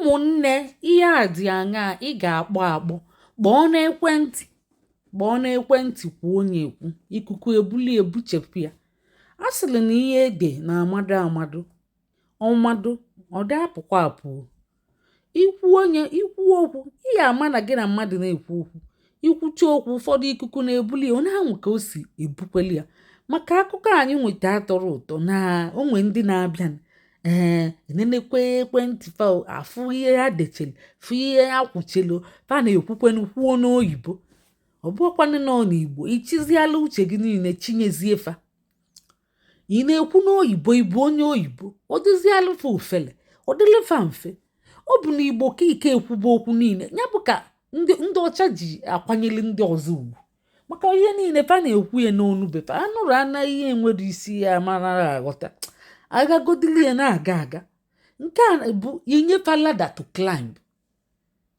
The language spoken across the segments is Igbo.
Ụmụnne, ihe a dị aṅaa ị ga-akpọ akpọ? Kpọọ n'ekwentị, kpọọ n'ekwentị, kwuo onye ekwu ikuku ebuli ebuchepụ ya. A sịrị na ihe ede na-amado amado, ọmado ọ dị apụkwa apụ. Ikwu onye ikwu okwu, ị ga-ama na gị na mmadụ na-ekwu okwu. Ikwucha okwu, ụfọdụ ikuku na-ebuli onye ahụ ka o si ebukweli ya. Maka akụkọ anyị nweta atọrọ ụtọ na onwe ndị na-abịa, ee, enenekwe ekwentị fa, afụ ihe ha dechelu, fụ ihe ha kwuchelu. Fa na-ekwukwenu kwuo n'oyibo, ọ bụrụkwanụ nọ n'Igbo. Ichiziala uche gị niile chinyezie fa, ị na-ekwu n'oyibo, ịbụ onye oyibo. Ọ dịzialụ fa ofele, ọ dịlị fa mfe. Ọ bụ na Igbo ka ike ekwuba okwu niile ya bụ ka ndị ọcha ji akwanyere ndị ọzọ ugwu, maka ihe niile fa na-ekwu ya n'onu befa anụrụ ana ihe nwere isi ya mara aghọta agagodili ya na-aga aga. Nke a bụ inyefa ladder to climb.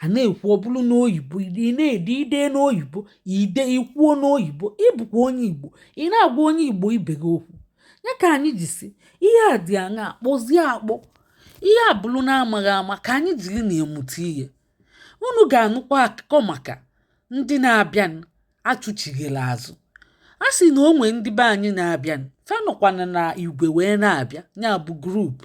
A na-ekwu, ọ bụrụ n'oyibo, ị na-ede ide n'oyibo, ide ikwuo n'oyibo, ịbụkwa onye Igbo, ị na-agwa onye Igbo ibe gị okwu. Ya ka anyị ji si ihe a dị aṅa, kpọzie akpọ. Ihe a bụrụ na-amaghị ama ka anyị jiri na-emụta ihe. Unu ga-anụkwa akụkọ maka ndị na-abịa achụchighịla azụ. A sị na onwe ndị be anyị na-abịa, fa nọkwana na igwe wee na-abịa, ya bụ group.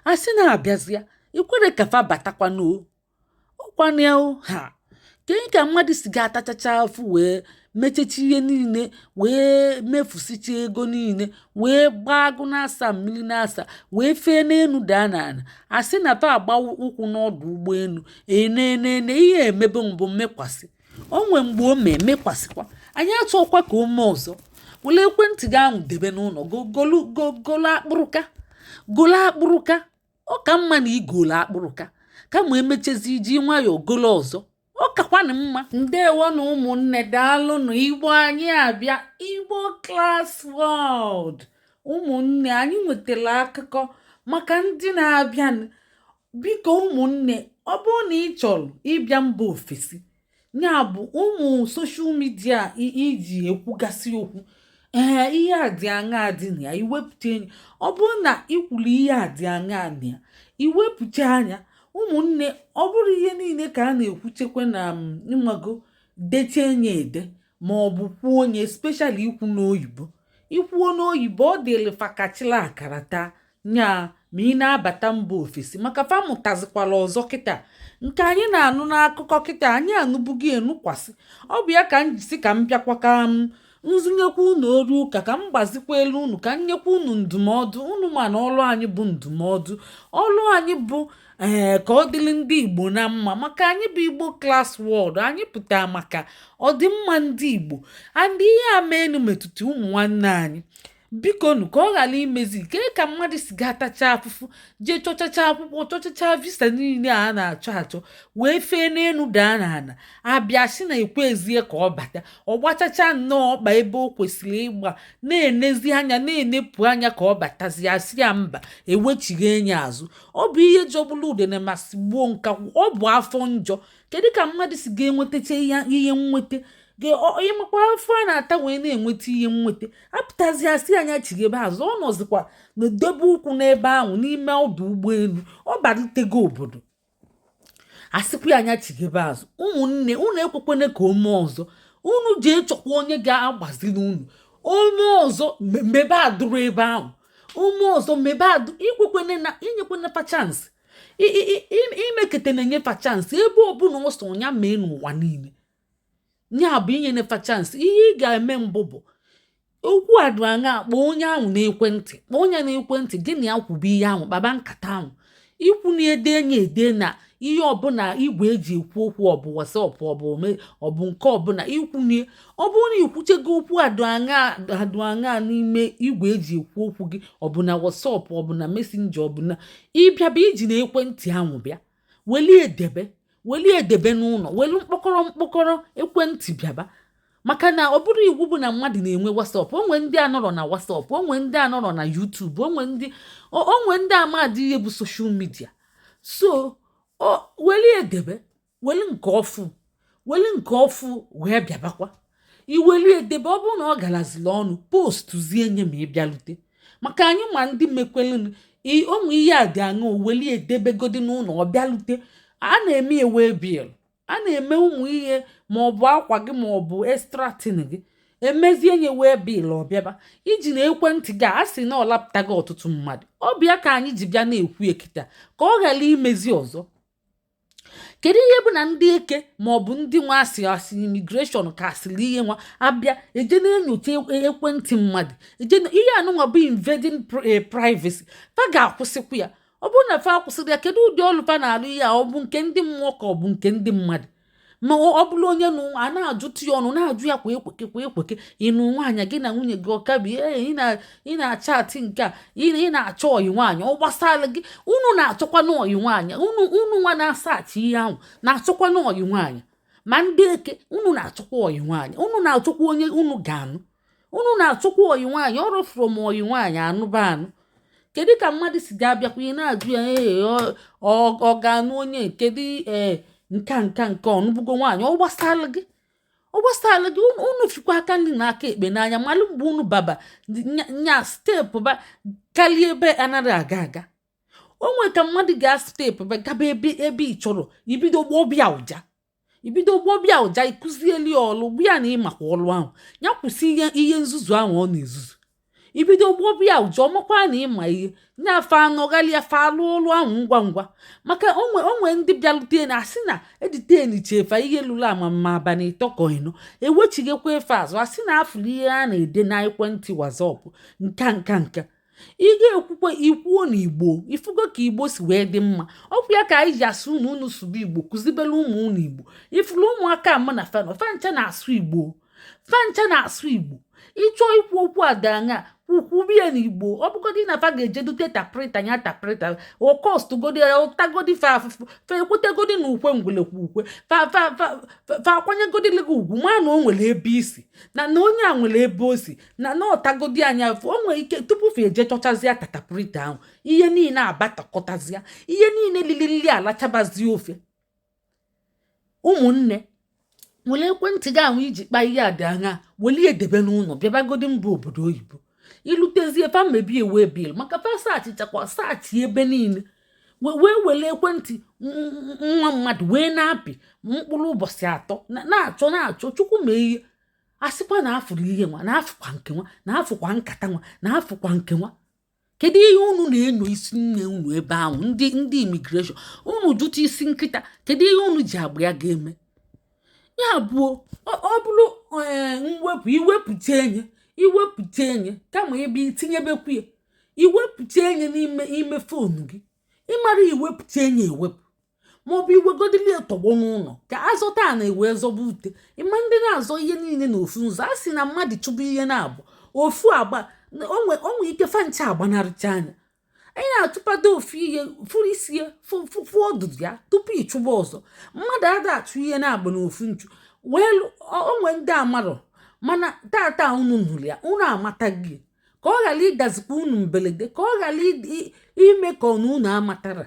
A sị na-abịazịa ekwere ka fa batakwana ọkwana ha kee ka mmadụ si ga-atachacha afụ wee mechecha ihe niile, wee mefusicha ego niile, wee gbaa agụ na-asa mmiri na-asa, wee fee n'elu daa n'ala. A sị na fa agba ụkwụ n'ọdụ ụgbọelu enenene ihe emebe mbụ mmekwasị onwe mgbe o mee mekwasịkwa. Anyị achọkwa ka o mee ọzọ. Were ekwentị gị ahụ debe n'ụlọ, golu golu akpụrụka, golo akpụrụka. Ọ ka mma na igolu akpụrụka kama emechezi iji nwayọọ golo ọzọ, ọ kakwanụ mma. Ndewo na ụmụnne, daalụnụ. Igbo anyị abịa, Igbo Class World. Ụmụnne anyị nwetara akụkọ maka ndị na-abịa. Biko ụmụnne, ọ bụrụ na ị chọrọ ịbịa mba ofesi, ya bụ ụmụ social media iji ekwugasị okwu, ee, ihe a dị aṅaa dị na ya, iwepụta enyi. Ọ bụrụ na ikwuru ihe a dị aṅaa na ya, iwepụta anya. Ụmụnne, ọ bụrụ ihe niile ka a na-ekwuchekwa na ịmago deche enye ede ma ọ bụ kwuo onye especially ikwu n'oyibo. Ikwuo n'oyibo, ọ dịrị fakachila akara taa nya ma ị na-abata mba ofesi, maka fa mụtazikwala ọzọ kịta nke anyị na-anụ n'akụkọ kịta anyị anụbugo enụkwasị. Ọ bụ ya ka m jisi ka m bịakwa ka m nzụnyekwa unu oru ụka, ka m gbazikwa elu unu, ka m nyekwa unu ndụmọdụ unu. Ma na ọlụ anyị bụ ndụmọdụ, ọlụ anyị bụ, ee, ka ọ dịrị ndị Igbo na mma, maka anyị bụ Igbo Class World. Anyị pụtara maka ọdịmma ndị Igbo and ihe a menu metụta ụmụ nwanne anyị. Biko nu, ka ọ ghara imezi kee ka mmadụ si ga-atacha afụfụ, jee chọchacha akwụkwọ, chọchacha visa niile a na-achọ achọ, wee fee n'elu daa n'ala, abịa si na ekwe ezie ka ọ bata. Ọ gbachacha nnọọ ọkpa ebe o kwesịrị ịgba, na-enezi anya, na-enepụ anya ka ọ batazie, asị ya mba, ewechighi enyi azụ. Ọ bụ ihe jọgburu udene ma sigbuo nkakwụ. Ọ bụ afọ njọ. Kedu ka mmadụ si ga-enwetacha ihe nweta? Ịmakwa afọ a na-ata wee na-enweta ihe nweta, apụtazi asị anya chighebe azụ. Ọ nọzikwa na-edobe ụkwụ n'ebe ahụ n'ime ọdụ ụgbọelu, ọ balitego obodo, asịkwa ya anya chighebe azụ. Ụmụnne, unu ekwekwene ka o mee ọzọ. Unu jee chọkwa onye ga-agbaziri unu. Ome ọzọ, mebe adụrụ ebe ahụ. Ome ọzọ, mebe adụ. Ikwekwene na inyekwene fa chance, imekete na-enye fa chance ebe ọbụla ọsọ ya mee n'ụwa niile. Ya bụ inye fa chance. Ihe ị ga-eme mbụ bụ okwu adụ aṅa, kpọọ onye ahụ n'ekwentị, kpọọ onye n'ekwentị, gị na ya kwube ihe ahụ, kpaba nkata ahụ. Ikwu na ede enye ede na ihe ọbụla igwe eji ekwu okwu, ọ bụ WhatsApp, ọ bụ ome, ọ bụ nke ọbụla ikwunye. Ọ bụrụ na ikwuchego okwu adụ aṅa adụ aṅa n'ime igwe eji ekwu okwu gị, ọ bụ na WhatsApp, ọ bụ na Messenger, ọ bụ na ịbịaba iji na ekwentị ahụ bịa, welie edebe, welie edebe n'ụlọ, welu mkpọkọrọ mkpọkọrọ ekwentị bịaba. Maka na ọ bụrụ iwu bụ na mmadụ na-enwe WhatsApp, onwe ndị anọrọ na WhatsApp, onwe ndị anọrọ na YouTube, onwe ndị amadị ihe bụ social media. So o weli edebe, weli nke ọfụ, weli nke ọfụ wee bịabakwa. Iweli edebe, ọ bụrụ na ọ galaziri ọnụ, postuzie nye ma ị bịalute. Maka anyị ma ndị mekwelunu ụmụ ihe a dị aṅa, oweli edebegodi n'ụlọ, ọ bịalute. A na-eme ewe bill, a na-eme ụmụ ihe, maọbụ akwa gị, maọbụ extra thing gị, emezie nye wee bill. Ọbịaba iji na ekwentị gị a sị na ọ lapụtaghị ọtụtụ mmadụ. Ọ bịa ka anyị ji bịa na-ekwu ekita ka ọ ghara imezi ọzọ. Kedu ihe bụ na ndị eke maọbụ ndị nwa asị asị immigration ka asịrị ihe nwa abịa eje na-enyocha ekwentị mmadụ, eje ihe anụnwa bụ invading privacy? Fa ga-akwụsịkwa ya. Ọ bụrụ na fa akwụsịrị ya, kedu ụdị ọlụ fa na-alụ? Ihe a, ọ bụ nke ndị mmụọ ka ọ bụ nke ndị mmadụ? Ma ọ bụrụ onye nụ a na-ajụtụ ya ọnụ, na-ajụ ya kwa ekweke kwa ekweke, ịnụ nwaanyị, gị na nwunye gị ọkabi, ee, ị na-achatị nke a, ị na-achọ ọyị nwaanyị, ọ gbasara gị? Unu na-achọkwa n'ọyị nwaanyị, unu nwa na-asachi ihe ahụ na-achọkwa n'ọyị nwaanyị. Ma ndị eke, unu na-achọkwa ọyị nwaanyị, unu na-achọkwa onye unu ga-anụ, unu na-achọkwa ọyị nwaanyị. Ọrụ from ọyị nwaanyị anụba anụ. Kedu ka mmadụ si ga-abịakwa, ị na-ajụ ya, ee, ọ ga-anụ onye? Kedu? Ee, nka nka nke ọnụbugo nwaanyị, ọ gbasara gị? Ọ gbasara gị? Unu fikwa aka nri na aka ekpe n'anya, malụ mgbe unu baba nya step ba kalie ebe anaghị aga aga. O nwere ka mmadụ ga step ba gaba ebe ị chọrọ ibido gbọbịa ụja, ibido gbọbịa ụja, ịkụzieli ya ọlụ gbu ya na ịmakwa ọlụ ahụ, ya kwụsị ihe nzuzu ahụ ọ na-ezuzu. Ibido gbọbịa ụja, ọmakwa na ịma ihe nyafe anọghalịa fa alụ ọlụ ahụ ngwa ngwa. Maka onwe ndị bịalute na asị na editeni chefa ihe lụrụ amamma abalị 3 ka 4, ewechighekwa efe azụ, asị na afụrụ ihe a na-ede na ekwentị WhatsApp nka nka nka. Ị ga-ekwukwe ikwuo na Igbo, ifugo ka Igbo si wee dị mma. Ọkwa ya ka anyị ji asụ unu, unu sụba Igbo, kụzibere ụmụ unu Igbo. Ifuru ụmụaka ama na fanọ fancha na-asụ Igbo, fancha na-asụ Igbo. Ịchọọ ikwu okwu adanya, kwukwubie n'Igbo. Ọ bụgodị na fa ga-ejedute interpreter ya, interpreter okostugodi, ụtagodi fa afụfụ, fa ekwetegodi na ukwe ngwelekwa ukwe, fa fa fa fa akwanyegodi gị ugwu, ma na o nwere ebe isi na onye a nwere ebe o si na ọtagodi anya. O nwere ike tupu fa eje chọchazịa interpreter ahụ, ihe niile abatakọtazịa, ihe niile lili nli alachabazie ofe. Ụmụnne, were ekwentị gị ahụ iji kpaa ihe a dị anya, welie edebe n'ụlọ, bịabagodi mba obodo oyibo. Ilutezie, fa mebie wee bill, maka fa sachịchakwa saachị ebe niile, wee were ekwentị nwa mmadụ wee na-apị mkpụrụ ụbọchị 3, na-achọ na-achọ. Chukwu mee ihe, asịkwa na afụrụ ihe nwa, na afụkwa nke nwa, na afụkwa nkata nwa, na afụkwa nke nwa. Kedu ihe unu na-enyo isi nne unu ebe ahụ? Ndị immigration, unu jụta isi nkịta, kedu ihe unu ji agba ya ga-eme? Ya bụ, ọ bụrụ ee, mwepụ, iwepụta enye, iwepụta enye, kama ebe itinyebekwu ya, iwepụta enye n'ime ime phone gị, ịmara iwepụta enye ewepụ, maọbụ iwegodili tọgbọ n'ụlọ ka azọta a na-ewe zọba ute. Ịma ndị na-azọ ihe niile n'ofu nzọ, a sị na mmadụ chụbụ ihe na-abụ ofu agba, onwe ike fancha agbanarịcha anya. Anyị na-atụpado ofu ihe fụrụ isi ya, fụ ọdụdụ ya tupu ịchụba ọzọ. Mmadụ ada achụ ihe na-agba n'ofu nchu wee onwe ndị amarọ. Mana tata unu nụrụ ya, unu amataghị, ka ọ ghara ịdazikwa unu mberede, ka ọ ghara ime ka ọ na unu amatara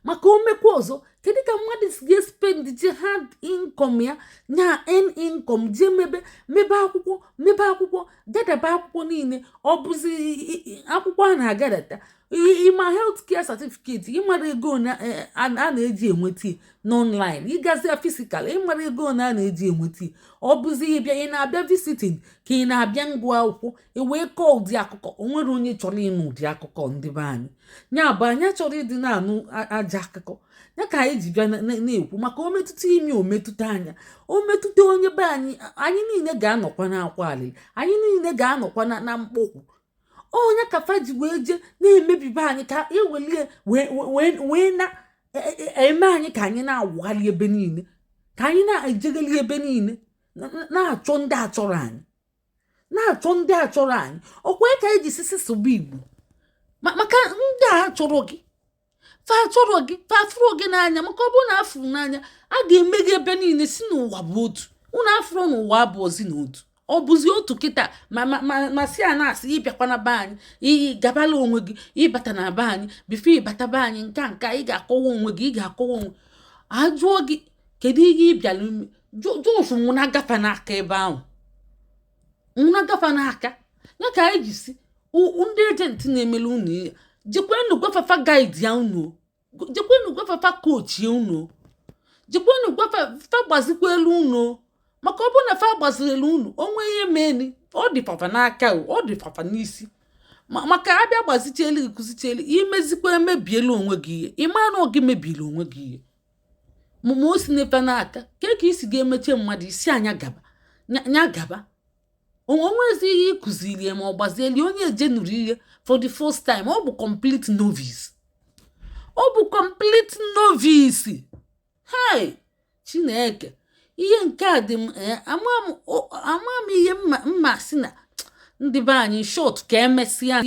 maka omekwa ọzọ. Kedu ka mmadụ si ga-espend je hard income ya nya n income jee mebe mebe akwụkwọ, mebe akwụkwọ, gadaba akwụkwọ niile? Ọ bụzi akwụkwọ a na-agadata ịma health care certificate, ịmara ego a na-eji enweta n'online, ịgazia physical, ịmara ego a na-eji enweta. Ọ bụzi ịbịa, ị na-abịa visiting ka ị na-abịa ngụ akwụkwọ, e wee kọọ ụdị akụkọ. O nwere onye chọrọ ịnụ ụdị akụkọ? Ndị be anyị, ya bụ anyị chọrọ ịdị na-anụ aja akụkọ ya ka anyị ji bịa na-ekwu maka o metụta imi, o metụta anya, o metụta onye be anyị. Anyị niile ga-anọkwa n'akwa alili, anyị niile ga-anọkwa na mkpọkwu. Onye ka fa ji wee jee na-emebibe anyị, ka ewelie wee na eme anyị ka anyị na-awụgharị ebe niile, ka anyị na-ejegheli ebe niile, na-achọ ndị achọrọ anyị, na-achọ ndị achọrọ anyị. Ọkwa ka anyị ji sisi sụba Igbo maka ndị a chọrọ gị, fa chọrọ gị, fa afụrụ gị n'anya. Maka ọ bụrụ na afụrụ n'anya, a ga-eme gị ebe niile si n'ụwa bụ otu. Unu afụrụ n'ụwa abụọzi n'otu, ọ bụzi otu kịta. Ma si a na-asị ịbịakwa na be anyị, iyi gabala onwe gị ịbata na be anyị. Before ịbata be anyị, nka nka, ị ga-akọwa onwe gị, ị ga-akọwa onwe. Ajụọ gị kedu ihe ị bịara ime, jụsụ nwụna gafe n'aka ebe ahụ, nwụna gafe n'aka ya ka anyị ji si. Ndị agent na-emelu unu ihe, jekwenu gwafafa guide ya unu, jekwenu gwafafa coachie unu, jekwenu gwafa fa gbazikwelu unu, maka ọ bụrụ na fa gbazirelu unu, onwe ihe meni, ọ dị fafa n'aka o, ọ dị fafa n'isi. Maka abịa gbazichelu gị, kụzichelu, imezikwa emebielu onwe gị ihe, ịma na ọ gị mebiri onwe gị ihe. Ma o si n'efe n'aka ke ka isi ga-emeche mmadụ isi anya gaba nya gaba, onwezi ihe ịkụziri ya ma ọ gbazieli onye ejenuru ihe for the first time. Ọ bụ complete novice, ọ bụ complete novice. Hai, Chineke, ihe nke a dị m ama m ihe mma mma si na ndị be anyị short. Ka emesịa.